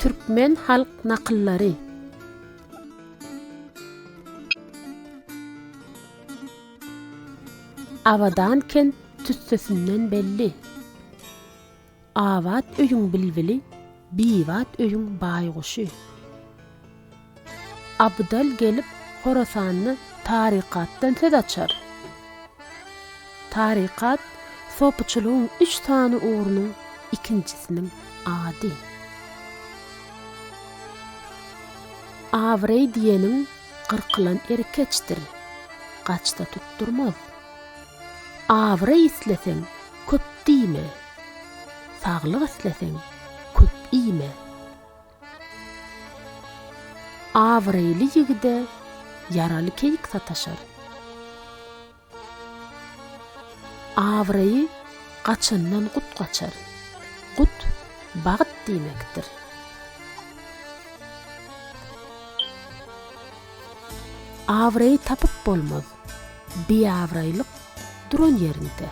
Türkmen halk nakyllary. Abadan kent tüssesinden belli. Abat öýüň bilbili, bibat öýüň baýguşy. Abdal gelip Horasanda tarykatdan söz açar. Tarykat sopuçylygyň üç sany ugrunyň ikinjisiniň ady. Abraý diýeniň gyrkylan erkeçdir, gaçsa tutdurmaz. Abraý isleseň, köp diýme, saglyk isleseň, köp iýme. Abraýly ýigide ýaraly keýik sataşar. Abraýy gaçandan gut gaçar. Gut, bagt diýmekdir. Abraýy tapyp bolmaz, biabraýlyk duran ýerinde.